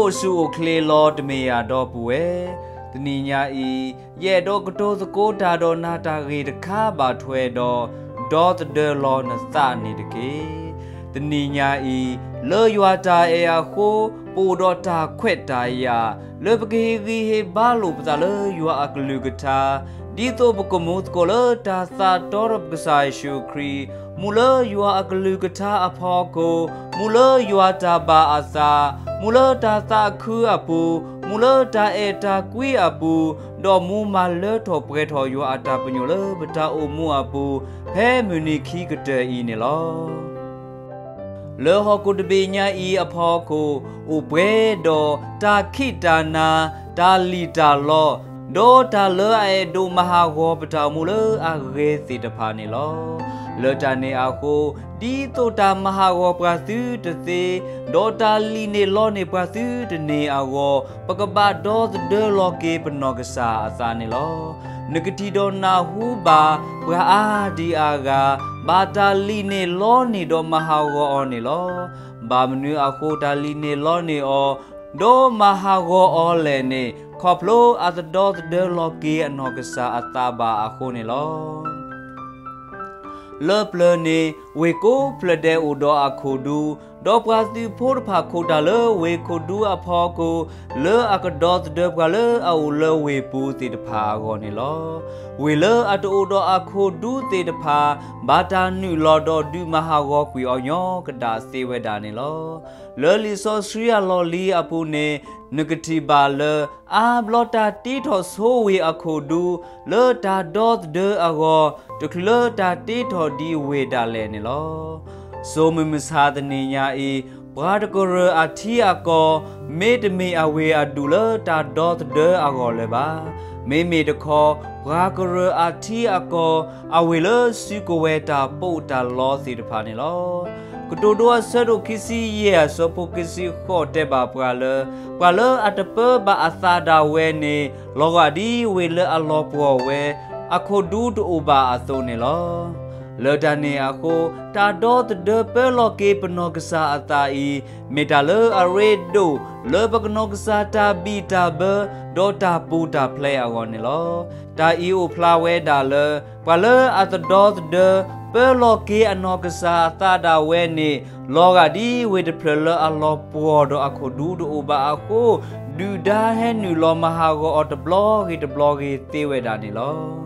အိၣ်ဆူၣ်အိၣ်ချ့လီၤ တမ့ၢ်ယၤဒီပုၢ်ဝဲၢ်. တနံၤညါအံၤ ယအဲၣ်ဒိးကတိၤသကိးတၢ်ဒီးနၤတၢ်ဂ့ၢ်တခါဘၣ်ထွဲဒီး ဒီသဒၢလီၤနသးန့ၣ်တက့ၢ်. တနံၤညါအံၤ လၢယွၤတၢ်အဲၣ်အဃိ ပအိၣ်ဒီးတၢ်ခွဲးတၢ်ယာ် လၢပကဟ့ၣ်ဂံၢ်ဟ့ၣ်ဘါလိာ်ပသးလၢယွၤအကလုၢ်ကထါ ဒ်သိးပကမူသကိးလၢတၢ်သးတီဒီးပကစၢ်ယ့ၣ်ၡူးခရံာ်, မူလၢယွၤအကလုၢ်ကထါအဖီခိၣ်, မူလၢယွၤတၢ်ဘၣ်အသး, မူလၢတၢ်သးခုအပူၤ, မူလၢတၢ်အဲၣ်တၢ်ကွံအပူၤ, ဒီးမူမၤလၢထီၣ်ပှဲၤထီၣ်ယွၤအတၢ်ပညိၣ်လၢပတၢ်အိၣ်မူအပူၤ, ဖဲမုၢ်နံၤခံကတၢၢ်အံၤန့ၣ်လီၤ. လၢဟီၣ်ခိၣ်တဘ့ၣ်ညါအံၤအဖီခိၣ် အိၣ်ပှဲၤဒီးတၢ်ခံးတၢ်နၤ, တၢ်လံၣ်တၢ်လီ, ဒီးတၢ်လၢအအဲၣ်ဒိးမၤဟးဂီၤပတၢ်အိၣ်မူလၢအဂ့ၤသ့ၣ်တဖၣ်န့ၣ်လီၤ. လၢတၢ်န့ၣ်အဃိ, ဒ်သိးတၢ်မၤဟးဂီၤပှၤသုတသ့, ဒီးတၢ်လံၣ်န့ၢ်လီန့ၢ်ပှၤသုတန့ၢ်အဂီၢ်, ပကဘၣ်ဒီသဒၢလီၤက့ၤပနီၢ်ကစၢ်အသးန့ၣ်လီၤ. နကထံၣ်ဒီးနၢ်ဟူဘၣ် ပှၤအါဒံအါဂၤ ဘၣ်တၢ်လံၣ်န့ၢ်လီန့ၢ်ဒီးမၤဟးဂီၤအီၤန့ၣ်လီၤ. ဘၣ်မနုၤအဃိတၢ်လံၣ်န့ၢ်လီန့ၢ်အီၤ ဒီးမၤဟးဂီၤအီၤလဲၣ်န့ၣ်, ခီဖျိအသဒီသဒၢလီၤက့ၤအနီၢ်ကစၢ်အသးဘၣ်အဃိန့ၣ်လီၤ. လၢပျၢၤန့ၣ် ဝ့ၢ်ကိးဖျၢၣ်ဒဲးအိၣ်ဒီးအခိၣ်ဒူ, ဒီးပှၤသုးဖိတဖၣ်ခိးတၢ်လၢဝ့ၢ်ခိၣ်ဒူအဖီခိၣ်, လၢအကဒီသဒၢပှၤလၢအအိၣ်လၢဝ့ၢ်ပူၤသ့ၣ်တဖၣ်အဂီၢ်န့ၣ်လီၤ. ဝ့ၢ်လၢအတအိၣ်ဒီးအခိၣ်ဒူသ့ၣ်တဖၣ် ဘၣ်တၢ်နုာ်လီၤဒီးဒုးမၤဟးဂီၤကွံာ်အီၤညီကဒၣ်သ့ဝဲဒၣ်န့ၣ်လီၤ. လၢလံာ်စီဆှံအလီၢ်လံၤအပူၤန့ၣ် နကထံၣ်ဘၣ်လၢ အါဘျီတၢ်တ့ထီၣ်ဆိဝ့ၢ်အခိၣ်ဒူ လၢတၢ်ဒီသဒၢအဂီၢ် တချုးလၢတၢ်တ့ထီၣ်ဒံးဝ့ၢ်ဒၣ်လဲာ်န့ၣ်လီၤ. စိၤမုၢ်မဆါတနံၤညါအံၤ ပှၤတကရၢၢ်အထံအကီၢ် မ့တမ့ၢ်အဝ့ၢ်အဒူၣ်လၢတၢ်ဒီသဒၢအဂီၢ်လၢၤဘၣ်. မ့မ့ၢ်တခီ ပှၤကရၢၢ်အထံအကီၢ် အဝ့ၢ်လၢစုကဝဲၤတၢ်ပီးတၢ်လီသ့ၣ်တဖၣ်န့ၣ်လီၤ. ကတိၤဒိအဆၢဒိၣ်ခံဆံယဲၢ်အဆၢဖိခံဆံဃိးတဲဘၣ်ပှၤလၢ ပှၤလၢအတပၢဘၣ်အသးဒၣ်ဝဲန့ၣ် လီၤဂာ်ဒ်ဝ့ၢ်လၢအလီၤပှီၢ်ဝဲ အခိၣ်ဒူတအိၣ်ဘၣ်အသိးန့ၣ်လီၤ. လၢတၢ်န့ၣ်အဃိ တၢ်ဒီသဒၢပၢလီၤက့ၤပနီၢ်ကစၢ်အသးအံၤ မ့ၢ်တၢ်လၢအရ့ဒိၣ် လၢပနီၢ်ကစၢ်တၢ်ဘံၣ်တၢ်ဘၢ ဒီးတၢ်ပူၤတၢ်ဖျဲးအဂီၢ်န့ၣ်လီၤ. တၢ်အံၤအိၣ်ဖျါဝဲဒၣ်လၢ ပှၤလၢအသဒီသဒၢ ပၢလီၤက့ၤအနီၢ်ကစၢ်အသးဒၣ်ဝဲန့ၣ် လီၤဂာ်ဒ်ဝ့ၢ်တဖျၢၣ်လၢအလီၤပှီၢ်ဒီးအခိၣ်ဒူတအိၣ်ဘၣ်အဃိ ဒုၣ်ဒါဟဲနုာ်လီၤမၤဟးဂီၤအီၤတဘျီဂ့ၤတဘျီဂ့ၤသ့ဝဲဒၣ်န့ၣ်လီၤ.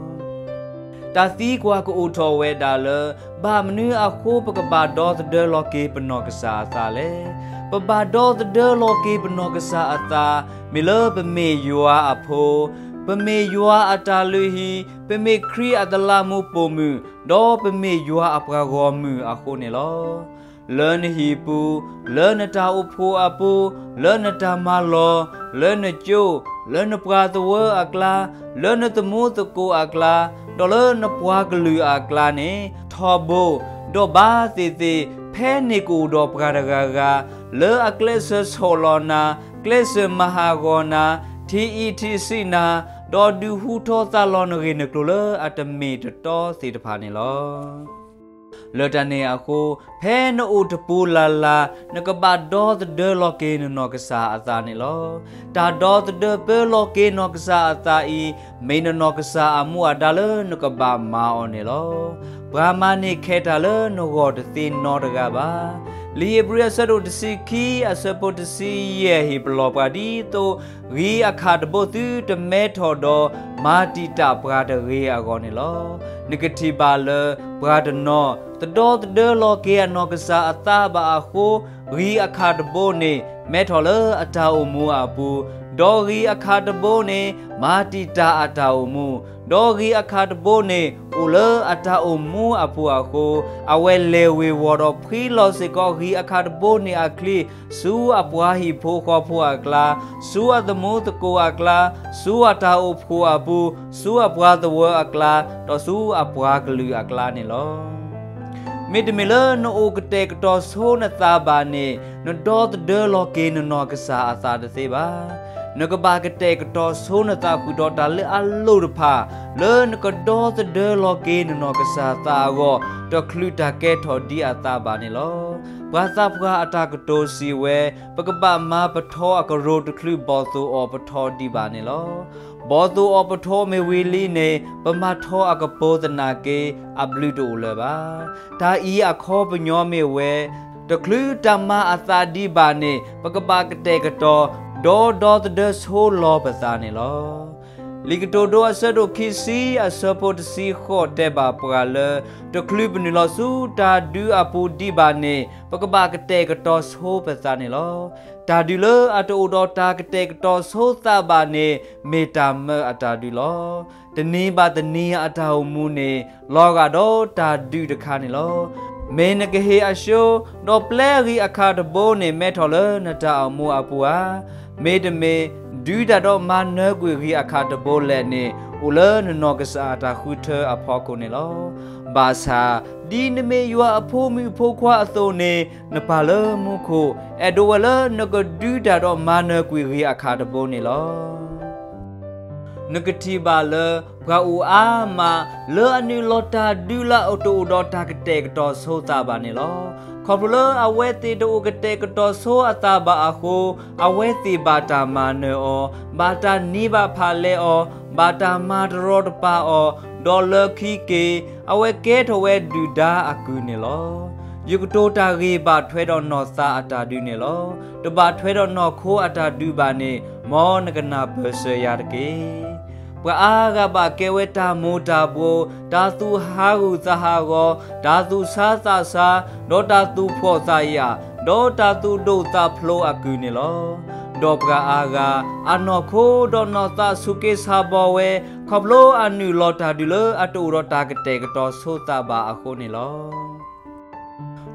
တၢ်သံကွၢ်ကအိၣ်ထီၣ်ဝဲဒၣ်လၢ ဘၣ်မနုၤအဃိပကဘၣ်ဒီသဒၢလီၤက့ၤပနီၢ်ကစၢ်အသးလဲၣ်. ပဘၣ်ဒီသဒၢလီၤက့ၤပနီၢ်ကစၢ်အသး မ့ၢ်လၢပမ့ၢ်ယွၤအဖိ, ပမ့ၢ်ယွၤအတၢ်လုၢ်ဟံၣ်, ပမ့ၢ်ခရံာ်အသလးမူပိာ်မုၣ်, ဒီးပမ့ၢ်ယွၤအပှၤဂီၢ်မုၢ်အဃိန့ၣ်လီၤ. လၢနဟံၣ်ပူၤ, လၢနတၢ်အိၣ်ဖှိၣ်အပူၤ, လၢနတၢ်မၤလီၢ်, လၢနကၠိ, လၢနပှၤသဝၢအကျါ, လၢနသမူသကိးအကျါ, ဒီးလၢနပှၤကလုာ်အကျါန့ၣ် ထီဘိ, ဒီးဘၣ်သ့ၣ်သ့ၣ် ဖဲန့ၣ်ကအိၣ်ဒီးပှၤတဂၤဂၤ လၢအကျဲးစၢးဆီၣ်လီၤနၤ, ကျဲးစၢးမၤဟးဂီၤနၤ, ထံၣ်အံၣ်ထံၣ်ဆံးနၤ, ဒီးဒုးဟူထီၣ်သါလီၤနဂ့ၢ်နကျိၤလၢအတမ့ၢ်တတီသ့ၣ်တဖၣ်န့ၣ်လီၤ. လၢတၢ်န့ၣ်အဃိ ဖဲနအိၣ်တပူၤလၢ်လၢ် နကဘၣ်ဒီသဒၢလီၤက့ၤနနီၢ်ကစၢ်အသးန့ၣ်လီၤ. တၢ်ဒီသဒၢပၢလီၤက့ၤနီၢ်ကစၢ်အသးအံၤ မ့ၢ်နနီၢ်ကစၢ်အမူအဒါလၢနကဘၣ်မၤအီၤန့ၣ်လီၤ. ပှၤမၤန့ၢ်ခဲတၢ်လၢနဂီၢ်တသ့နီတဂၤဘၣ်. လံာ်ဧ့ၤဘြံၤအဆၢဒိၣ်တဆံခံ အဆၢဖိတဆံယဲၢ်ဟ့ၣ်ပလီၢ်ပှၤဒ်သိး ဂံၤအခၣ်တဘိသုတမဲထီၣ်ဒီး မၤတံာ်တာ်ပှၤတဂ့ၤအဂီၢ်န့ၣ်လီၤ. နကထံၣ်ဘၣ်လၢ ပှၤတနီၤ သဒီသဒၢလီၤက့ၤအနီၢ်ကစၢ်အသးဘၣ်အဃိ ဂံၤအခၣ်တဘိန့ၣ် မဲထီၣ်လၢအတၢ်အိၣ်မူအပူၤ, ဒီးဂံၤအခၣ်တဘိန့ၣ် မၤတံာ်တာ်အတၢ်အိၣ်မူ, ဒီးဂံၤအခၣ်တဘိန့ၣ် အိၣ်လၢအတၢ်အိၣ်မူအပူၤအဃိ အဝဲလဲၤဝ့ၤဝီၤဒီးဖှံလီၤစ့ၢ်ကီးဂံၤအခၣ်တဘိန့ၣ်အချံ ဆူအပှၤဟံၣ်ဖိဃီဖိအကျါ, ဆူအသမူသကိးအကျါ, ဆူအတၢ်အိၣ်ဖှိၣ်အပူၤ, ဆူအပှၤသဝၢအကျါ, ဒီးဆူအပှၤကလုာ်အကျါန့ၣ်လီၤ. မ့တမ့ၢ်လၢနအိၣ်ကတဲာ်ကတီၤဆိနသးဘၣ်န့ၣ် နဒီသဒၢလီၤက့ၤနနီၢ်ကစၢ်အသးတသ့ဘၣ်. နကဘၣ်ကတဲာ်ကတီၤဆိနသးဃုာ်ဒီးတၢ်လၢအလိၣ်တဖၣ် လၢနကဒီသဒၢလီၤက့ၤနနီၢ်ကစၢ်သးအဂီၢ် တချုးတၢ်ကဲထီၣ်ဒ်အသးဘၣ်န့ၣ်လီၤ. ပှၤသးပှၢ်အတၢ်ကတိၤစံးဝဲ, ပကဘၣ်မၤပထီအကရူၢ်တချုးဘီၣ်သိၣ်အီၤပထီဒံးဘၣ်န့ၣ်လီၤ. ဘီၣ်သိၣ်အီၤပထီမ့ၢ်ဝံၤလံန့ၣ် ပမၤထီအကပိၤသနာ်က့ အဘျုးတအိၣ်လၢၤဘၣ်. တၢ်အံၤအခီပညီမ့ၢ်ဝဲ, တချုးတၢ်မၤအသးဒံးဘၣ်န့ၣ် ပကဘၣ်ကတဲာ်ကတီၤ ဒီးဒီသဒၢဆိလီၤပသးန့ၣ်လီၤ. လံာ်ကတိၤဒိအဆၢဒိၣ်ခံဆံအဆၢဖိတဆံဃိးတဲဘၣ်ပှၤလၢ တချုးပနုာ်လီၤဆူတၢ်ဒုးအပူၤဒံးဘၣ်န့ၣ် ပကဘၣ်ကတဲာ်ကတီၤဆိပသးန့ၣ်လီၤ. တၢ်ဒုးလၢအတအိၣ်ဒီးတၢ်ကတဲာ်ကတီၤဆိသးဘၣ်န့ၣ် မ့ၢ်တၢ်မၢအတၢ်ဒုးလီၤ. တနံၤဘၣ်တနံၤအတၢ်အိၣ်မူန့ၣ် လီၤဂာ်ဒီးတၢ်ဒုးတခါန့ၣ်လီၤ. မ့ၢ်နကဟ့ၣ်အဆှၢ ဒီးပျဲအဂံၢ်အခါတဘိန့ၣ် မဲထီၣ်လၢနတၢ်အိၣ်မူအပူၤဧါ. မ့တမ့ၢ် ဒုးတၢ်ဒီးမၤနၢၤကွံာ်ဂံၢ်အခါတဘိလဲၣ်န့ၣ် အိၣ်လၢနနီၢ်ကစၢ်အတၢ်ဃုထၢအဖီခိၣ်န့ၣ်လီၤ. ဘၣ်ဆၣ် ဒ်နမ့ၢ်ယွၤအဖိမုၣ်ဖိခွါအသိးန့ၣ် နပၢ်လၢမူခိၣ် အဲၣ်ဒိးဝဲလၢနကဒုးတၢ်ဒီးမၤနၢၤကွံာ်ဂံၢ်အခါတဘိန့ၣ်လီၤ. နကထံၣ်ဘၣ်လၢ ပှၤအိၣ်အါမး လၢအနုာ်လီၤတၢ်ဒုးလၢအတအိၣ်ဒီးတၢ်ကတဲာ်ကတီၤဆိသးဘၣ်န့ၣ်လီၤ. ခီဖျိလၢအဝဲသ့ၣ်တအိၣ်ကတဲာ်ကတီၤဆိအသးဘၣ်အဃိ အဝဲသ့ၣ်ဘၣ်တၢ်မၤနၢၤအီၤ, ဘၣ်တၢ်နံၤဘၣ်ဖးလဲအီၤ, ဘၣ်တၢ်မၤတရီတပါအီၤ, ဒီးလၢခံက့ၤ အဝဲကဲထီၣ်ဝဲဒုၣ်ဒါအကုၢ်န့ၣ်လီၤ. ယကတိၤတၢ်ဂ့ၢ်ဘၣ်ထွဲဒီးနီၢ်သးအတၢ်ဒုးန့ၣ်လီၤ. တဘၣ်ထွဲဒီးနီၢ်ခိအတၢ်ဒုးဘၣ်န့ၣ် မ်နကနၢ်ပၢၢ်စၢၤယၤတက့ၢ်. ပှၤအါဂၤဘၣ်ကဲဝဲတၢ်မူၤတၢ်ဘှီး, တၢ်သူၣ်ဟးဂူာ်သးဟးဂီၤ, တၢ်သူၣ်ဆါသးဆါ, ဒီးတၢ်သူၣ်ဖှီၣ်သးယာ်, ဒီးတၢ်သူၣ်ဒိၣ်သးဖျိးအကုၢ်န့ၣ်လီၤ. ဒီးပှၤအါဂၤ အနီၢ်ခိဒီးနီၢ်သးဆူးက့ဆါဘီဝဲ, ခီဖျိအနုာ်လီၤတၢ်ဒုးလၢအတအိၣ်ဒီးတၢ်ကတဲာ်ကတီၤဆိသးဘၣ်အဃိန့ၣ်လီၤ.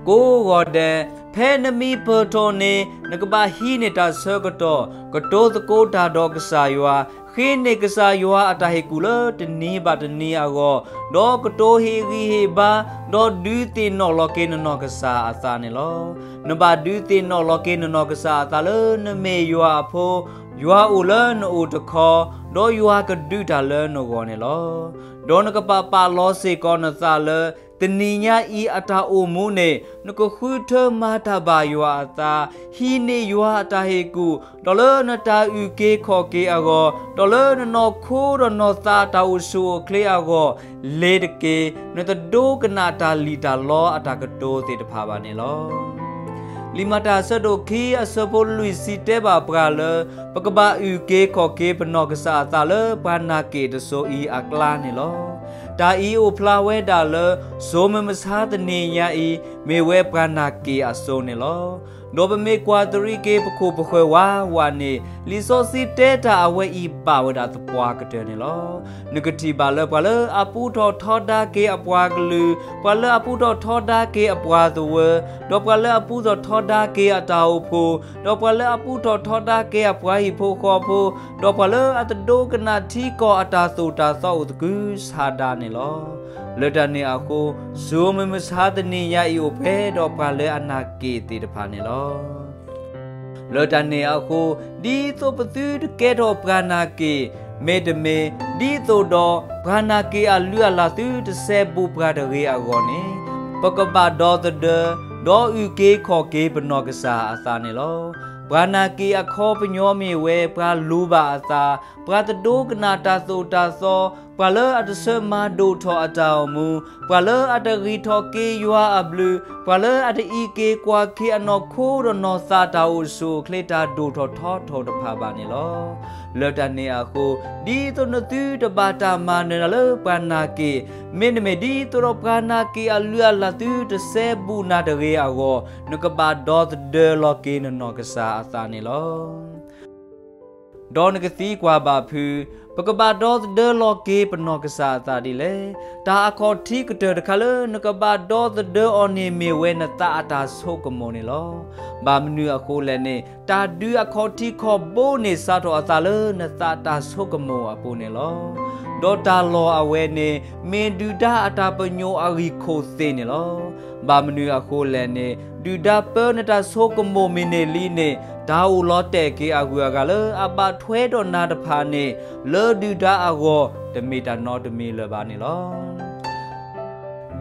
ကိးဂီၤဒဲး, ဖဲနမံပၢၢ်ထီၣ်န့ၣ် နကဘၣ်ဟံးန့ၢ်တၢ်ဆၢကတီၢ်, ကတိၤသကိးတၢ်ဒီးကစၢ်ယွၤ, ဃ့န့ၢ်ကစၢ်ယွၤအတၢ်ဟ့ၣ်ကူၣ်လၢတနံၤဘၣ်တနံၤအဂီၢ်, ဒီးကတိၤဟ့ၣ်ဂံၢ်ဟ့ၣ်ဘါ, ဒီးဒုးသ့ၣ်နီၣ်လီၤက့ၤနနီၢ်ကစၢ်အသးန့ၣ်လီၤ. နဘၣ်ဒုးသ့ၣ်နီၣ်လီၤက့ၤနနီၢ်ကစၢ်အသးလၢနမ့ၢ်ယွၤအဖိ, ယွၤအိၣ်လၢနအိၣ်တခီ, ဒီးယွၤကဒုးတၢ်လၢနဂီၢ်န့ၣ်လီၤ. ဒီးနကပာ်ပာ်လီၤစ့ၢ်ကီးနသးလၢ တနံၤညါအံၤအတၢ်အိၣ်မူန့ၣ် နကဃုထၢမၤတၢ်ဘၣ်ယွၤအသး, ဟံးန့ၢ်ယွၤအတၢ်ဟ့ၣ်ကူၣ်, ဒီးလၢနတၢ်အုၣ်က့ၤခီၣ်က့ၤအဂီၢ်, ဒီးလၢနနီၢ်ခိဒီးနီၢ်သးအတၢ်အိၣ်ဆူၣ်အိၣ်ချ့အဂီၢ်, လ့ၤတက့ၢ်, နတဒိကနၣ်တၢ်လံၣ်တၢ်လီအတၢ်ကတိၤသ့ၣ်တဖၣ်ဘၣ်န့ၣ်လီၤ. လံာ်မၤတၢ်အဆၢဒိၣ်ခံအဆၢဖိလွံၢ်ဆံတဲဘၣ်ပှၤလၢ ပကဘၣ်အုၣ်က့ၤခီၣ်က့ၤပနီၢ်ကစၢ်အသးလၢပှၤနာ်က့ၣ်တစိၤအံၤအကျါန့ၣ်လီၤ. တၢ်အံၤအိၣ်ဖျါဝဲဒၣ်လၢ စိၤမုၢ်မဆါတနံၤညါအံၤ မ့ၢ်ဝဲပှၤနာ်က့ၣ်အစိၤန့ၣ်လီၤ. ဒီးပမ့ၢ်ကွၢ်တရံးက့ၤပခိၣ်ပဃၢၤဝးဝးန့ၣ် လံာ်စီဆှံတဲတၢ်အဝဲအံၤဘၣ်ဝဲဒၣ်သပှၢ်ကတၢၢ်န့ၣ်လီၤ. နကထံၣ်ဘၣ်လၢပှၤလၢအပူထီၣ်ထီဒါက့ၤအပှၤကလုာ်, ပှၤလၢအပူထီၣ်ထီဒါက့ၤအပှၤသဝၢ, ဒီးပှၤလၢအပူထီၣ်ထီဒါက့ၤအတၢ်အိၣ်ဖှိၣ်, ဒီးပှၤလၢအပူထီၣ်ထီဒါက့ၤအပှၤဟံၣ်ဖိဃီဖိ, ဒီးပှၤလၢအတဒိကနၣ်ထံကီၢ်အတၢ်သိၣ်တၢ်သီအိၣ်သကုၤဆးဒးန့ၣ်လီၤ. လၢတၢ်န့ၣ်အဃိ, စိၤမုၢ်မဆါတနံၤညါအံၤအိၣ်ပှဲၤဒီးပှၤလၢအနာ်က့ၣ်သ့ၣ်တဖၣ်န့ၣ်လီၤ. လၢတၢ်န့ၣ်အဃိ, ဒ်သိးပသုတကဲထီၣ်ပှၤနာ်က့ၣ်, မ့တမ့ၢ်, ဒ်သိးဒီးပှၤနာ်က့ၣ်အလုၢ်အလၢ်သုတစဲဘူးပှၤတဂ့ၤအဂီၢ်န့ၣ်, ပကဘၣ်ဒီသဒၢ, ဒီးအုၣ်က့ၤခီၣ်က့ၤပနီၢ်ကစၢ်အသးန့ၣ်လီၤ. ပှၤနာ်က့ၣ်အခီပညီမ့ၢ်ဝဲပှၤလူၤဘၣ်အသး, ပှၤတဒိကနၣ်တၢ်သိၣ်တၢ်သီ, ပှၤလၢအတဆၢမၤဒိၣ်ထီၣ်အတၢ်အိၣ်မူ, ပှၤလၢအတဂံၢ်ထီၣ်က့ၤယွၤအဘျုး, ပှၤလၢအတအံးက့ၤကွၢ်က့ၤအနီၢ်ခိဒီးနီၢ်သးတၢ်အိၣ်ဆူၣ်အိၣ်ချ့တၢ်ဒိၣ်ထီၣ်ထီထီၣ်တဖၣ်ဘၣ်န့ၣ်လီၤ. လၢတၢ်န့ၣ်အဃိ, ဒ်သိးနသုတဘၣ်တၢ်မၤနၢၤနၤလၢပှၤနာ်က့ၣ်, မ့တမ့ၢ်ဒ်သိးဒီးပှၤနာ်က့ၣ်အလုၢ်အလၢ်သုတစဲဘူးနၤတဂ့ၤအဂီၢ်, နကဘၣ်ဒီသဒၢလီၤက့ၤနနီၢ်ကစၢ်အသးန့ၣ်လီၤ. ဒီးနကသံကွၢ်ဘၣ်ဖုး, ပကဘၣ်ဒီသဒၢလီၤက့ၤပနီၢ်ကစၢ်အသးဒ်လဲၣ်. တၢ်အခီၣ်ထံးကတၢၢ်တခါလၢနကဘၣ်ဒီသဒၢအီၤန့ၣ်မ့ၢ်ဝဲနသးအတၢ်ဆိကမိၣ်န့ၣ်လီၤ. ဘၣ်မနုၤအဃိလဲၣ်န့ၣ်, တၢ်ဒုးအခီၣ်ထံးခီၣ်ဘိန့ၣ်စးထီၣ်အသးလၢနသးအတၢ်ဆိကမိၣ်အပူၤန့ၣ်လီၤ. ဒီးတၢ်လီၢ်အဝဲန့ၣ် မ့ၢ်ဒုၣ်ဒါအတၢ်ပညိၣ်အဂံၢ်ခိၣ်သ့ၣ်န့ၣ်လီၤ. ဘၣ်မနုၤအဃိလဲၣ်န့ၣ်, ဒုၣ်ဒါပၢနတၢ်ဆိကမိၣ်မ့ၢ်န့ၢ်လံန့ၣ်, တၢ်အိၣ်လီၤတဲာ်က့ၤအဂုၤအဂၤလၢအဘၣ်ထွဲဒီးနၤတဖၣ်န့ၣ်, လၢဒုၣ်ဒါအဂီၢ် တမ့ၢ်တၢ်နီတမံၤလၢၤဘၣ်န့ၣ်လီၤ.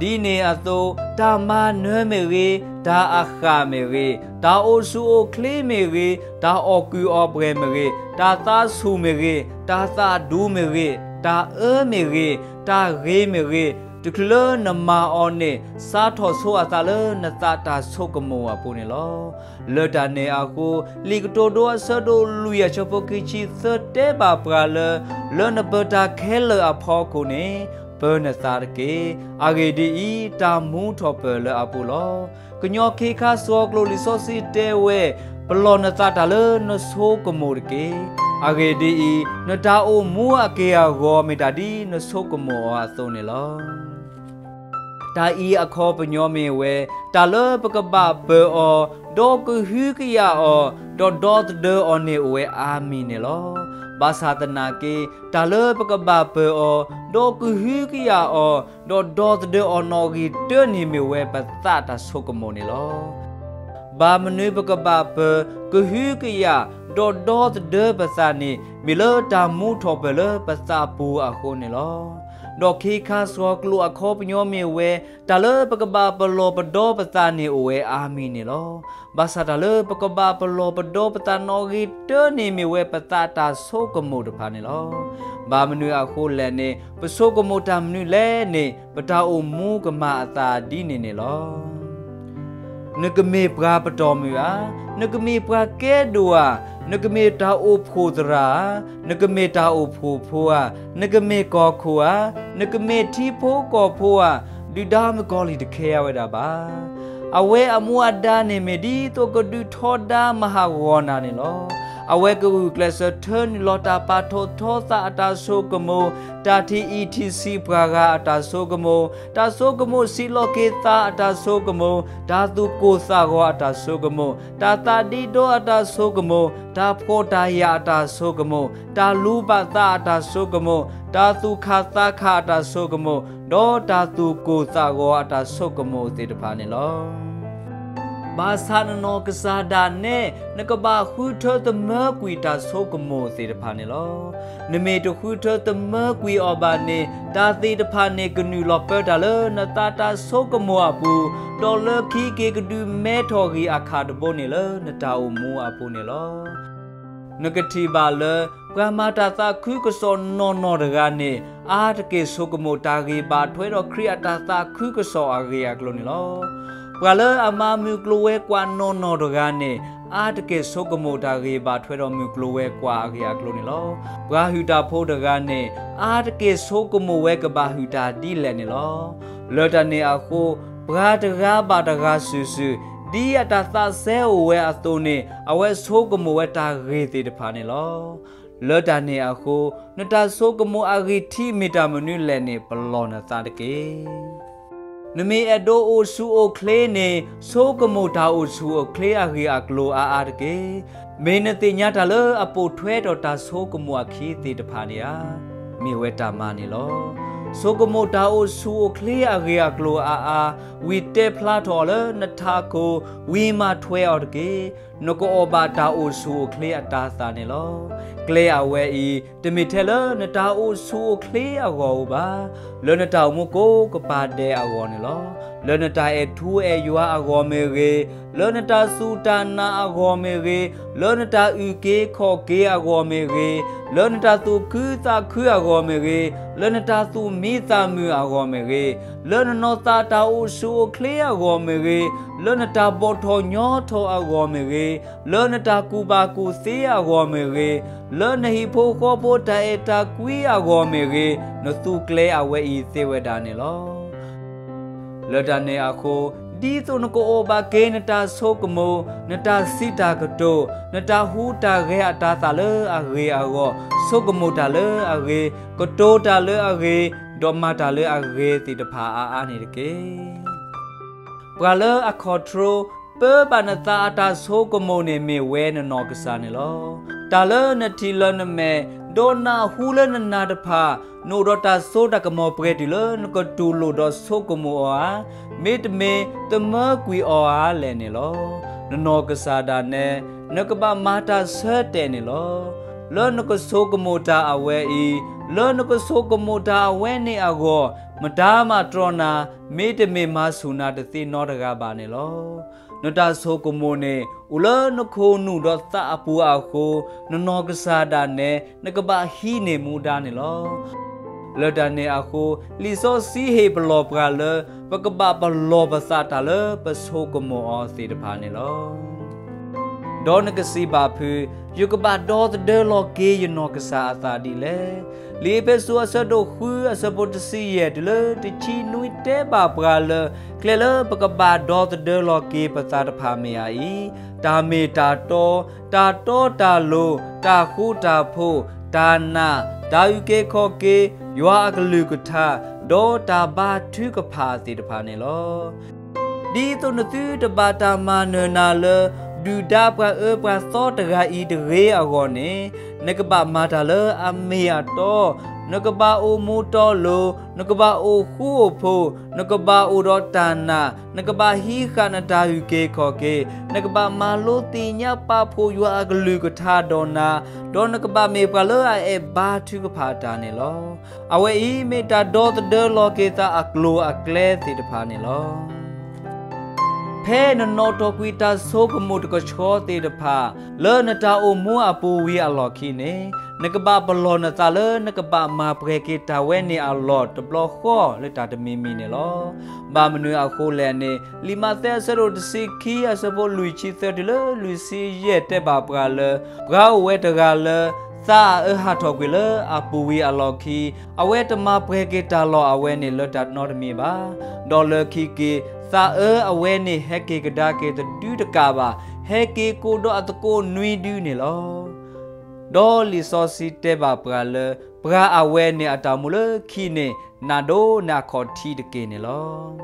ဒ်န့ၣ်အသိး တၢ်မၤနၢၤမ့ၢ်ဂ့ၤ, တၢ်အဃၣ်မ့ၢ်ဂ့ၤ, တၢ်အိၣ်ဆူၣ်အိၣ်ချ့မ့ၢ်ဂ့ၤ, တၢ်အီၣ်ကုၢ်အီပှဲၤမ့ၢ်ဂ့ၤ, တၢ်သးဆူၣ်မ့ၢ်ဂ့ၤ, တၢ်သးဒူမ့ၢ်ဂ့ၤ, တၢ်အၢမ့ၢ်ဂ့ၤ, တၢ်ဂ့ၤမ့ၢ်ဂ့ၤ, တချုးလၢနမၤအီၤန့ၣ် စးထီၣ်ဆိအသးလၢနသးတၢ်ဆိကမိၣ်အပူၤန့ၣ်လီၤ. လၢတၢ်န့ၣ်အဃိ လံာ်ကတိၤဒိအဆၢဒိၣ်လွံၢ်အဆၢဖိခံဆံသၢတဲဘၣ်ပှၤလၢ လၢနပၢၤတၢ်ခဲလၢာ်အဖီခိၣ်န့ၣ် ပၢနသးတက့ၢ်. အဂ့ၢ်ဒ်အံၤ, တၢ်မူထီၣ်ပၢၢ်လၢအပူၤလီၤ. ကညီခ့ခါစှီၤကျိာ်လံာ်စီဆှံတဲဝဲ, ပလီၢ်နသးတၢ်လၢနဆိကမိၣ်တက့ၢ်. အဂ့ၢ်ဒ်အံၤ, နတၢ်အိၣ်မူအက့ၢ်အဂီၤမ့ၢ်တၢ်ဒ်နဆိကမိၣ်အီၤအသိးန့ၣ်လီၤ. တၢ်အံၤအခီပညီမ့ၢ်ဝဲ, တၢ်လၢပကဘၣ်ပၢၤအီၤ, ဒီးကဟုကယာ်အီၤ, ဒီးဒီသဒၢအီၤန့ၣ်အိၣ်ဝဲအါမံၤန့ၣ်လီၤ. ဘၣ်ဆၣ်သနာ်က့ တၢ်လၢပကဘၣ်ပၢၤအီၤ, ဒီးကဟုကယာ်အီၤ, ဒီးဒီသဒၢအီၤနီၣ်ဂံၢ်တၢန့ၣ်မ့ၢ်ဝဲပသးတၢ်ဆိကမိၣ်န့ၣ်လီၤ. ဘၣ်မနုၤပကဘၣ်ပၢၤ, ကဟုကယာ်, ဒီးဒီသဒၢပသးန့ၣ် မ့ၢ်လၢတၢ်မူထီၣ်ပၢၢ်လၢပသးပူၤအဃိန့ၣ်လီၤ. ဒီးခ့ခါစှီၤကျိာ်အခီပညီမ့ၢ်ဝဲ, တၢ်လၢပကဘၣ်ပလီၢ်ပဒီပသးန့ၣ်အိၣ်ဝဲအါမံၤန့ၣ်လီၤ. ဘၣ်ဆၣ်တၢ်လၢပကဘၣ်ပလီၢ်ပဒီပသးနီၣ်ဂံၢ်တၢန့ၣ်မ့ၢ်ဝဲပသးတၢ်ဆိကမိၣ်တဖၣ်န့ၣ်လီၤ. ဘၣ်မနုၤအဃိလဲၣ်န့ၣ် ပဆိကမိၣ်တၢ်မနုၤလဲၣ်န့ၣ် ပတၢ်အိၣ်မူကမၤအသးဒ်န့ၣ်န့ၣ်လီၤ. နကမ့ၢ်ပှၤပတီၢ်မုၢ်ဧါ, နကမ့ၢ်ပှၤကဲဒိၣ်ဧါ, နကမ့ၢ်တၢ်အိၣ်ဖှိၣ်သရၣ်ဧါ, နကမ့ၢ်တၢ်အိၣ်ဖှိၣ်ဖိဧါ, နကမ့ၢ်ကီၢ်ခိၣ်ဧါ, နကမ့ၢ်ထံဖိကီၢ်ဖိဧါ, ဒုၣ်ဒါမုၣ်ကီၤလံၢ်တခဲအဝဲဒၣ်ဘၣ်. အဝဲအမူအဒါန့ၣ်မ့ၢ်ဒ်သိးကဒုးထီဒါမၤဟးဂီၤနၤန့ၣ်လီၤ. အဝဲကဂုာ်ကျဲးစၢးထၢနုာ်လီၤတၢ်ပာ်ထီၣ်ထီသးအတၢ်ဆိကမိၣ်, တၢ်ထံၣ်အံၤထံၣ်ဆံးပှၤဂၤအတၢ်ဆိကမိၣ်, တၢ်ဆိကမိၣ်စံးလီၤက့ၤသးအတၢ်ဆိကမိၣ်, တၢ်သူၣ်ကိၢ်သးဂီၤအတၢ်ဆိကမိၣ်, တၢ်သးဒ့ဒီအတၢ်ဆိကမိၣ်, တၢ်ဖှီၣ်တၢ်ယာ်အတၢ်ဆိကမိၣ်, တၢ်လူၤဘၣ်သးအတၢ်ဆိကမိၣ်, တၢ်သူၣ်ခၣ်သးခၣ်အတၢ်ဆိကမိၣ်, ဒီးတၢ်သူၣ်ကိၢ်သးဂီၤအတၢ်ဆိကမိၣ်သ့ၣ်တဖၣ်န့ၣ်လီၤ. ဘၣ်ဆၣ်နနီၢ်ကစၢ်ဒၣ်နဲ နကဘၣ်ဃုထၢသမၢကွံာ်တၢ်ဆိကမိၣ်သ့ၣ်တဖၣ်န့ၣ်လီၤ. နမ့ၢ်တဃုထၢသမၢကွံာ်အီၤဘၣ်န့ၣ် တၢ်သ့ၣ်တဖၣ်န့ၣ်ကနုာ်လီၤပၢတၢ်လၢနသးတၢ်ဆိကမိၣ်အပူၤ, ဒီးလၢခံက့ၤကဒုးမဲထီၣ်ဂံၢ်အခၣ်တဘိန့ၣ်လၢနတၢ်အိၣ်မူအပူၤန့ၣ်လီၤ. နကထံၣ်ဘၣ်လၢ ပှၤမၤတၢ်သးခုကစီၣ်နီၢ်နီၢ်တဂၤန့ၣ် အါတက့ၢ်ဆိကမိၣ်တၢ်ဂ့ၢ်ဘၣ်ထွဲဒီးခရံာ်အတၢ်သးခုကစီၣ်အဂ့ၢ်အကျိၤန့ၣ်လီၤ. ပှၤလၢအမၤမုၢ်ကျိၤဝဲၤကွာ်နီၢ်နီၢ်တဂၤန့ၣ် အါတက့ၢ်ဆိကမိၣ်တၢ်ဂ့ၢ်ဘၣ်ထွဲဒီးမုၢ်ကျိၤဝဲၤကွာ်အဂ့ၢ်အကျိၤန့ၣ်လီၤ. ပှၤဟုၣ်တၢ်ဖိတဂၤန့ၣ် အါတက့ၢ်ဆိကမိၣ်ဝဲကဘၣ်ဟုၣ်တၢ်ဒ်လဲၣ်န့ၣ်လီၤ. လၢတၢ်န့ၣ်အဃိ ပှၤတဂၤဘၣ်တဂၤစုာ်စုာ် ဒ်အတၢ်သးစဲအိၣ်ဝဲအသိးန့ၣ် အဝဲဆိကမိၣ်ဝဲတၢ်ဂ့ၢ်သ့ၣ်တဖၣ်န့ၣ်လီၤ. လၢတၢ်န့ၣ်အဃိ နတၢ်ဆိကမိၣ်အဂံၢ်ထံးမ့ၢ်တၢ်မနုၤလဲၣ်န့ၣ် ပလီၢ်နသးတက့ၢ်. နမ့ၢ်အဲၣ်ဒိးအိၣ်ဆူၣ်အိၣ်ချ့န့ၣ် ဆိကမိၣ်တၢ်အိၣ်ဆူၣ်အိၣ်ချ့အဂ့ၢ်အကျိၤအါအါတက့ၢ်. မ့ၢ်နသ့ၣ်ညါတၢ်လၢအပိာ်ထွဲဒီးတၢ်ဆိကမိၣ်အခံသ့ၣ်တဖၣ်န့ၣ်ဧါ, မ့ၢ်ဝဲတၢ်မၤန့ၣ်လီၤ. ဆိကမိၣ်တၢ်အိၣ်ဆူၣ်အိၣ်ချ့အဂ့ၢ်အကျိၤအါအါ, ဝံၤတဲဖျါထီၣ်အီၤလၢနထးခိၣ်, ဝံၤမၤထွဲအီၤတက့ၢ်. နကအီၣ်ဘၣ်တၢ်အိၣ်ဆူၣ်အိၣ်ချ့အတၤသၣ်န့ၣ်လီၤ. ကျဲအဝဲအံၤ တမ့ၢ်ထဲလၢနတၢ်အိၣ်ဆူၣ်အိၣ်ချ့အဂီၢ်ဧိၤဘၣ်, လၢနတၢ်အိၣ်မူကိးကပၤဒဲးအဂီၢ်န့ၣ်လီၤ. လၢနတၢ်အဲၣ်ထူအဲၣ်ယွၤအဂီၢ်မ့ၢ်ဂ့ၤ, လၢနတၢ်စူၢ်တၢ်နာ်အဂီၢ်မ့ၢ်ဂ့ၤ, လၢနတၢ်အုၣ်က့ၤခီၣ်က့ၤအဂီၢ်မ့ၢ်ဂ့ၤ, လၢနတၢ်သူၣ်ခုသးခုအဂီၢ်မ့ၢ်ဂ့ၤ, လၢနတၢ်သူၣ်မံသးမုာ်အဂီၢ်မ့ၢ်ဂ့ၤ, လၢနနီၢ်သးတၢ်အိၣ်ဆူၣ်အိၣ်ချ့အဂီၢ်မ့ၢ်ဂ့ၤ, လၢနတၢ်ဘီၣ်ထီၣ်ညီထီၣ်အဂီၢ်မ့ၢ်ဂ့ၤ, လၢနတၢ်ကူၣ်ဘၣ်ကူၣ်သ့အဂီၢ်မ့ၢ်ဂ့ၤ, လၢနဟံၣ်ဖိဃီဖိတၢ်အဲၣ်တၢ်ကွံအဂီၢ်မ့ၢ်ဂ့ၤ, နသူကျဲအဝဲအံၤသ့ဝဲဒၣ်န့ၣ်လီၤ. လၢတၢ်န့ၣ်အဃိ, ဒ်သိးနကအီၣ်ဘၣ်က့ၤနတၢ်ဆိကမိၣ်, နတၢ်စံးတၢ်ကတိၤ, နတၢ်ဟူးတၢ်ဂဲၤအတၤသၣ်လၢအဂ့ၤအဂီၢ်, ဆိကမိၣ်တၢ်လၢအဂ့ၤ, ကတိၤတၢ်လၢအဂ့ၤ, ဒီးမၤတၢ်လၢအဂ့ၤသ့ၣ်တဖၣ်အါအါန့ၣ်တက့ၢ်. ပှၤလၢအ control ပၢဘၣ်နသးအတၢ်ဆိကမိၣ်န့ၣ်မ့ၢ်ဝဲနနီၢ်ကစၢ်န့ၣ်လီၤ. တၢ်လၢနထံၣ်လၢနမဲာ်, ဒီးနၢ်ဟူလၢနနၢ်တဖၣ်, နအိၣ်ဒီးတၢ်စိတၢ်ကမီၤပှဲၤတုၤလၢနကတူၢ်လိာ်ဒီးဆိကမိၣ်အီၤဧါ, မ့တမ့ၢ်သမၢကွံာ်အီၤဧါလဲၣ်န့ၣ်လီၤ. နနီၢ်ကစၢ်ဒၣ်နဲ, နကဘၣ်မၤတၢ်ဆၢတဲာ်န့ၣ်လီၤ. လၢနကဆိကမိၣ်တၢ်အဝဲအံၤ, လၢနကဆိကမိၣ်တၢ်အဝဲန့ၣ်အဂီၢ်, မတၤမၤတြီနၤ, မ့တမ့ၢ်မၤဆူၣ်နၤတသ့နီတဂၤဘၣ်န့ၣ်လီၤ. နတၢ်ဆိကမိၣ်န့ၣ် အိၣ်လၢနခိၣ်နူာ်ဒီးသးအပူၤအဃိ, နနီၢ်ကစၢ်ဒၣ်နဲ နကဘၣ်ဟံးန့ၢ်မူဒါန့ၣ်လီၤ. လၢတၢ်န့ၣ်အဃိ, လံာ်စီဆှံဟ့ၣ်ပလီၢ်ပှၤလၢ ပကဘၣ်ပလီၢ်ပသးတၢ်လၢပဆိကမိၣ်အီၤသ့ၣ်တဖၣ်န့ၣ်လီၤ. ဒီးနကစံးဘၣ်ဖုး, ယကဘၣ်ဒီသဒၢလီၤက့ၤယနီၢ်ကစၢ်အသးဒ်လဲၣ်. လံာ်အ့းဖ့းစူးအဆၢဒိၣ်ဃုအဆၢဖိတဆံယဲၢ်တုၤလၢတဆံနွံတဲဘၣ်ပှၤလၢ ကျဲလၢပကဘၣ်ဒီသဒၢလီၤက့ၤပသးတဖၣ်မ့ၢ်အအံၤ, တၢ်မ့ၢ်တၢ်တီ, တၢ်တီတၢ်လိၤ, တၢ်ဃူတၢ်ဖိး, တၢ်နာ်, တၢ်အုၣ်က့ၤခီၣ်က့ၤ, ယွၤအကလုၢ်ကထါ, ဒီးတၢ်ဘါထုကဖၣ်သ့ၣ်တဖၣ်န့ၣ်လီၤ. ဒ်သိးနသုတဘၣ်တၢ်မၤနၢၤနၤလၢ ဒုၣ်ဒါပှၤအၢပှၤသီတဂၤအံၤတဂ့ၤအဂီၢ်န့ၣ်, နကဘၣ်မၤတၢ်လၢအမ့ၢ်အတီ, နကဘၣ်အိၣ်မူတီလိၤ, နကဘၣ်အိၣ်ဃူအိၣ်ဖိး, နကဘၣ်အိၣ်ဒီးတၢ်နာ်, နကဘၣ်ဟံးဃာ်နတၢ်အုၣ်က့ၤခီၣ်က့ၤ, နကဘၣ်မၤလိသ့ၣ်ညါပာ်ဖှိၣ်ယွၤအကလုၢ်ကထါဒီးနၤ, ဒီးနကဘၣ်မ့ၢ်ပှၤလၢအအဲၣ်ဘါထုကဖၣ်တၢ်န့ၣ်လီၤ. အဝဲအံၤမ့ၢ်တၢ်ဒီသဒၢလီၤက့ၤသးအကျိၤအကျဲသ့ၣ်တဖၣ်န့ၣ်လီၤ. ဖဲနနီၣ်ထီၣ်ကွံာ်တၢ်ဆိကမိၣ်တကဆှီသ့ၣ်တဖၣ် လၢနတၢ်အိၣ်မူအပူၤဝံၤအလီၢ်ခံန့ၣ်, နကဘၣ်ပလီၢ်နသးလၢနကဘၣ်မၤပှဲၤက့ၤတၢ်ဝဲန့ၣ်အလီၢ်တဘျီဃီလၢတၢ်တမံၤမံၤန့ၣ်လီၤ. ဘၣ်မနုၤအဃိလဲၣ်န့ၣ်, လံာ်မးသဲအဆၢဒိၣ်တဆံခံအဆၢဖိလွံၢ်ဆံသၢတုၤလၢလွံၢ်ဆံယဲၢ်တဲဘၣ်ပှၤလၢ ပှၤအိၣ်ဝဲတဂၤလၢ သးအအၢဟးထီၣ်ကွံာ်လၢအပူၤဝံၤအလီၢ်ခံ, အဝဲတမၤပှဲၤက့ၤတၢ်လီၢ်အဝဲန့ၣ်လၢတၢ်နီတမံၤဘၣ်. ဒီးလၢခံက့ၤ သးအၢအဝဲန့ၣ်ဟဲက့ၤကဒါက့ၤတဒုတကးဘၣ်, ဟဲက့ၤကိးဒီးအသကိးနွံဒုန့ၣ်လီၤ. ဒီးလံာ်စီဆှံတဲဘၣ်ပှၤလၢ ပှၤအဝဲန့ၣ်အတၢ်အိၣ်မူလၢခံန့ၣ် နးဒိၣ်န့ၢ်အခီၣ်ထံးတက့ၢ်န့ၣ်လီၤ.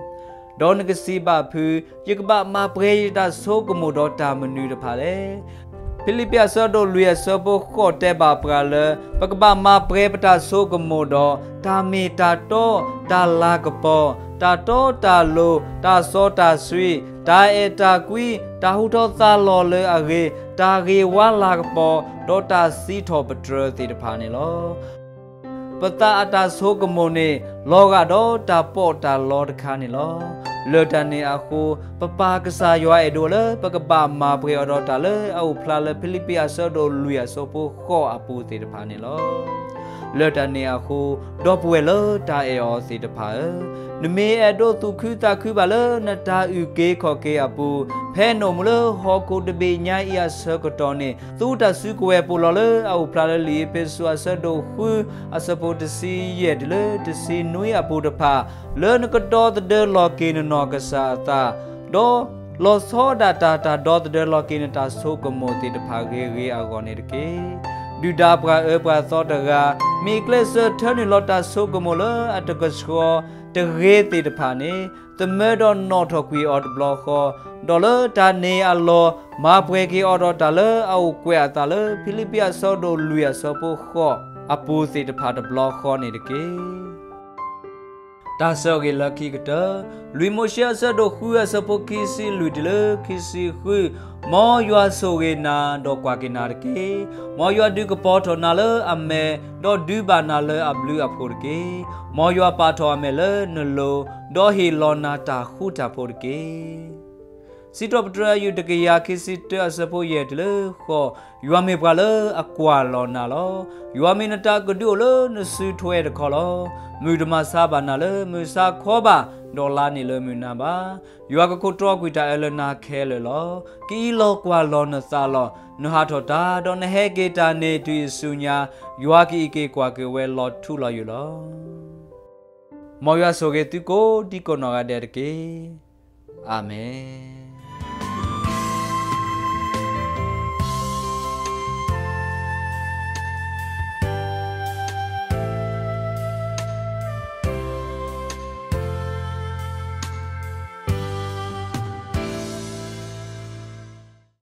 ဒီးနကစံးဘၣ်ဖုး, ယကဘၣ်မၤပှဲၤယတၢ်ဆိကမိၣ်ဒီးတၢ်မနုၤတဖၣ်လဲၣ်. ဖံလံးပံးအဆၢဒိၣ်လွံၢ်အဆၢဖိဃိးတဲဘၣ်ပှၤလၢ ပကဘၣ်မၤပှဲၤပတၢ်ဆိကမိၣ်ဒီး တၢ်မ့ၢ်တၢ်တီ, တၢ်လၤကပီၤ, တၢ်တီတၢ်လိၤ, တၢ်စီတၢ်ဆှံ, တၢ်အဲၣ်တၢ်ကွံ, တၢ်ဟူထီၣ်သါလီၤလၢအဂ့ၤ, တၢ်ဂ့ၤဝါလၤကပီၤ, ဒီးတၢ်စံးထီၣ်ပတြၢၤသ့ၣ်တဖၣ်န့ၣ်လီၤ. ပသးအတၢ်ဆိကမိၣ်န့ၣ် လီၤဂာ်ဒီးတၢ်ပီးတၢ်လီတခါန့ၣ်လီၤ. လၢတၢ်န့ၣ်အဃိ, ပပၢ်ကစၢ်ယွၤအဲၣ်ဒိးလၢ ပကဘၣ်မၤပှဲၤအီၤဒီးတၢ်လၢအအိၣ်ဖျါလၢဖံလံးပံးအဆၢဒိၣ်လွံၢ်အဆၢဖိဃိးအပူၤသ့ၣ်တဖၣ်န့ၣ်လီၤ. လၢတၢ်န့ၣ်အဃိ, ဒီပုၢ်ဝဲၢ်လၢတၢ်အဲၣ်အီၤသ့ၣ်တဖၣ်ဧၢ, နမ့ၢ်အဲၣ်ဒိးသူၣ်ခုသးခုဘၣ်လၢနတၢ်အုၣ်က့ၤခီၣ်က့ၤအပူၤ, ဖဲနအိၣ်မူလၢဟီၣ်ခိၣ်တဘ့ၣ်ညါအံၤအဆၢကတီၢ်န့ၣ် သူတၢ်စုကဝဲၤပိာ်လီၤလၢအအိၣ်ဖျါလၢလံာ်အ့းဖ့းစူးအဆၢဒိၣ်ဃု အဆၢဖိတဆံယဲၢ်တုၤလၢတဆံနွံအပူၤတဖၣ်, လၢနကဒီသဒၢလီၤက့ၤနနီၢ်ကစၢ်အသး, ဒီးလီၤဆီဒၣ်တၢ်တၢ်ဒီသဒၢလီၤက့ၤနတၢ်ဆိကမိၣ်သ့ၣ်တဖၣ်ဂ့ၤဂ့ၤအဂီၢ်န့ၣ်တက့ၢ်. ဒုၣ်ဒါပှၤအၢပှၤသီတဂၤ မ့ၢ်ကျဲးစၢးထၢနုာ်လီၤတၢ်ဆိကမိၣ်လၢအတကဆှီတဂ့ၤသ့ၣ်တဖၣ်န့ၣ် သမၢဒီးနီၣ်ထီၣ်ကွံာ်အီၤတဘျီဃီ, ဒီးလၢတၢ်န့ၣ်အလီၢ် မၤပှဲၤက့ၤအီၤဒီးတၢ်လၢအအိၣ်ကွဲးအသးလၢဖံလံးပံးအဆၢဒိၣ်လွံၢ်အဆၢဖိဃိးအပူၤသ့ၣ်တဖၣ်တဘျီဃီန့ၣ်တက့ၢ်. တၢ်ဆၢဂ့ၤလၢခံကတၢၢ်, လွံၢ်မိၤၡ့အဆၢဒိၣ်ဃုအဆၢဖိခံဆံလွံၢ်တုၤလၢခံဆံဃု, မ်ယွၤဆိၣ်ဂ့ၤနၤဒီးကွၢ်က့ၤနၤတက့ၢ်. မ်ယွၤဒုးကပီၤထီၣ်နၤလၢအမဲာ်, ဒီးဒုးဘၣ်နၤလၢအဘျုးအဖှိၣ်တက့ၢ်. မ်ယွၤပာ်ထီၣ်အမဲာ်လၢနလိၤ, ဒီးဟ့ၣ်လီၤနၤတၢ်ဃူတၢ်ဖိးတက့ၢ်. စံးထီၣ်ပတြၢၤအယုၢ်တကယၤခံဆံတၢအဆၢဖိယဲၢ်တုၤလၢဃိး, ယွၤမ့ၢ်ပှၤလၢအကွၢ်လီၤနၤလီၤ. ယွၤမ့ၢ်နတၢ်ကဒုအိၣ်လၢနစုထွဲတခီလီၤ. မုၢ်တမၤဆါဘၣ်နၤလၢမုၢ်ဆါခီဘၣ်, ဒီးလါန့ၣ်လၢမုၢ်နၤဘၣ်. ယွၤကခိးတြီကွံာ်တၢ်အၢလၢနၤခဲလၢာ်လီၤ. ကအံးလီၤကွၢ်လီၤနသးလီၤ. နဟးထီၣ်တၢ်, ဒီးနဟဲက့ၤတၢ်န့ၣ်တုၤအံၤဆူညါ, ယွၤကအံးက့ၤကွၢ်က့ၤဝဲလီၤထူလီၤယိာ်လီၤ. မ်ယွၤဆိၣ်ဂ့ၤသုကိးဒံကိးနီၢ်ဂၤဒဲးတက့ၢ်. အၤမ့ၣ်.